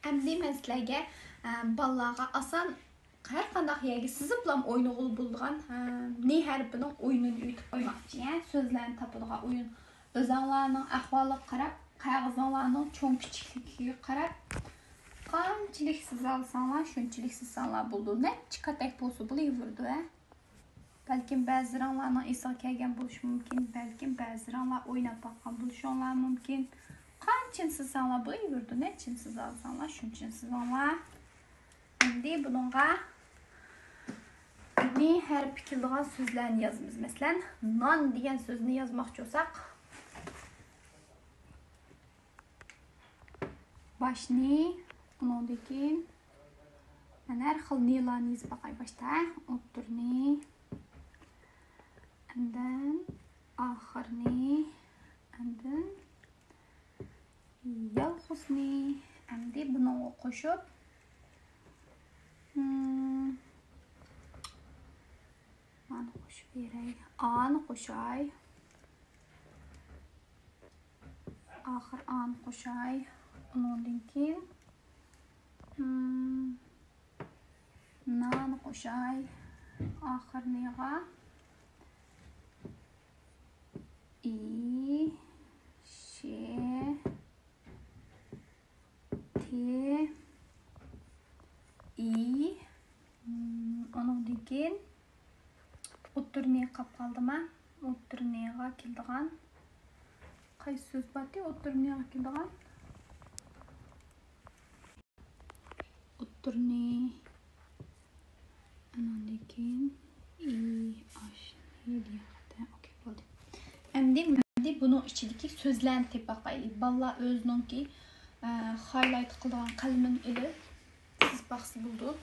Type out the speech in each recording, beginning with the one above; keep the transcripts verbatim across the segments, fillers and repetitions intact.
ئەمدى مەن سىلەرگە، ئە، بالىلارغا ئاسان ھەر قانداق يەرگە سىزىپلام ئوينىغىلى بولىدىغان، ئە، نى ھەرپىنىڭ ئويۇنىنى ئۆتۈپ قويماقچى. يەنى سۆزلەرنى تاپىدىغان ئويۇن. ئۆزۈڭلارنىڭ ئەھۋالىغا قاراپ، قەغىزىڭلارنىڭ چوڭ كىچىكلىكىگە قاراپ، قانچىلىك سىزالىساڭلار، شۇنچىلىك سىزساڭلار بولىدۇ. نەچچە قاتەك بولسا بولۇۋېرىدۇ، ھە. بەلكىم بەزىلىرىڭلارنىڭ ئېسىگە كەلگەن بولۇشى مۇمكىن، بەلكىم بەزىلىرىڭلار ئويناپ باققان بولۇشۇڭلار مۇمكىن. قانچىنى سىزساڭلار بولۇۋېرىدۇ، نەچچىنى سىزالىساڭلار، شۇنچىنى سىزىڭلار. ئەمدى بۇنىڭغا نى ھەرپى كېلىدىغان سۆزلەرنى يازىمىز. مەسىلەن، نان دېگەن سۆزنى يازماقچى بولساق، باش نى، ئۇنىڭدىن كېيىن مەن ھەر خىل نىلارنى يېزىپ باقاي باشتا. ئوتتۇرىنى، ئەندىن ئاخىرنى، ئەندىن يالغۇزنى. ئەمدى بۇنىڭغا قوشۇپ، مم، مانى قوشۇپ بېرەي. ئانى قوشاي. ئاخىر ئانى قوشاي. ئۇنىڭدىن كېيىن، مم، نانى قوشاي. ئاخىرنىغا ئى، شې، تې، ئى. مم، ئۇنىڭدىن كېيىن ئوتتۇرىنى قاپ قالدىما؟ ئوتتۇرىنىغا كېلىدىغان قايسى سۆز بارتى؟ ئوتتۇرىنىغا كېلىدىغان ئوتتۇرىنى، ئانىڭدىن كېيىن ئى، ئاش، نى دېگەن خەتنى. ئوكەي، بولدى. ئەمدى، ئەمدى بۇنىڭ ئىچىدىكى سۆزلەرنى تېپىپ باقايلى. بالىلار ئۆزىنىڭكى، ئە، خايلايت قىلىدىغان قەلىمىنى ئېلىپ سىزىپ باقسا بولىدۇ.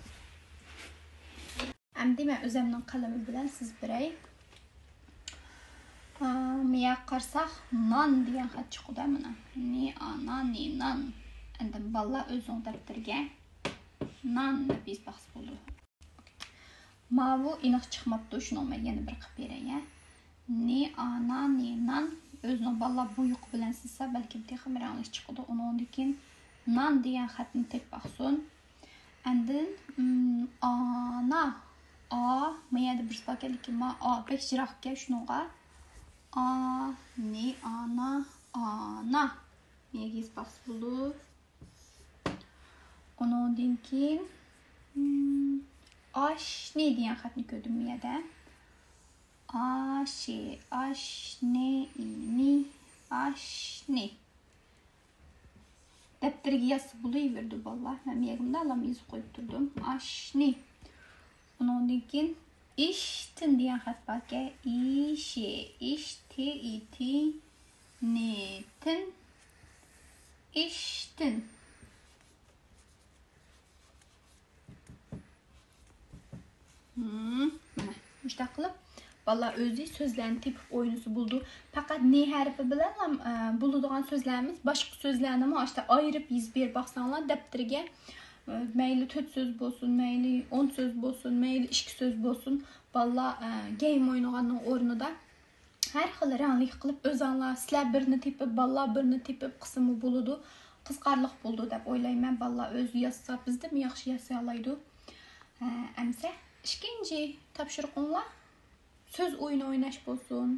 ئەمدى مەن ئۆزەمنىڭ قەلىمى بىلەن سىزىپ بېرەي. ئا، مىياغا قارىساق، نان دېگەن خەت چىقىدۇ مانا. نى، ئا، نا، نى، نان. ئەمدى بالىلار ئۆزىنىڭ دەپتىرىگە نان دەپ يېزىپ باقسا بولىدۇ. ماۋۇ ئېنىق چىقماپتۇ، شۇنىڭ بىلەن يەنە بىر قىلىپ بېرەي، يە. نى، ئا، نا، نى، نان. ئۆزىنىڭ بالىلار بويىقى بىلەن سىزسا، بەلكىم تېخىمۇ رەڭلىك چىقىدۇ. ئۇنىڭدىن كېيىن نان دېگەن خەتنى تېپىپ باقسۇن. ئەندىن، ئم، ئانا. ئا، ما يەردە بىرسى باركەن، لېكىن ما، ئا بەك يىراقكەن شۇنىڭغا. ئا، نى، ئانا، ئانا. ما يەرگە يېزىپ باقسا بولىدۇ. ئۇنىڭدىن كېيىن، ئم، ئاشنى دېگەن خەتنى كۆردۈم ما يەردە. ئاشى، ئاشنى، ئىنى، ئاشنى. دەپتەرگە يازسا بولۇۋېرىدۇ بالىلار. مەن يەنە مۇنداقلام يېزىپ قويۇپ تۇردۇم. ئاشنى. ئۇنىڭدىن كېيىن ئىشتىن دېگەن خەت باركەن. ئىشى، ئىشتى، ئىتى، نىتىن، ئىشتىن. مم، مانا مۇشۇنداق قىلىپ بالىلار ئۆزى سۆزلەرنى تېپىپ ئوينىسا بولىدۇ. پەقەت نى ھەرپى بىلەنلا، ئە، بولىدىغان سۆزلەر ئەمەس، باشقا سۆزلەرنىمۇ ئاشتا ئايرىپ يېزىپ بېرىپ باقساڭلار دەپتىرىگە، ئە، مەيلى تۆت سۆز بولسۇن، مەيلى ئون سۆز بولسۇن، مەيلى ئىككى سۆز بولسۇن، بالىلار، ئە، گەيم ئوينىغاننىڭ ئورنىدا ھەر خىل رەڭلىك قىلىپ ئۆزۈڭلار، سىلەر بىرنى تېپىپ، بالىلار بىرنى تېپىپ قىلسىمۇ بولىدۇ. قىزىقارلىق بولىدۇ دەپ ئويلايمەن. بالىلار ئۆزى يازسا، بىزدىنمۇ ياخشى ياسىيالايدۇ. ئە، ئەمسە ئىككىنچى تاپشۇرۇقۇڭلار سۆز ئويۇنى ئويناش بولسۇن.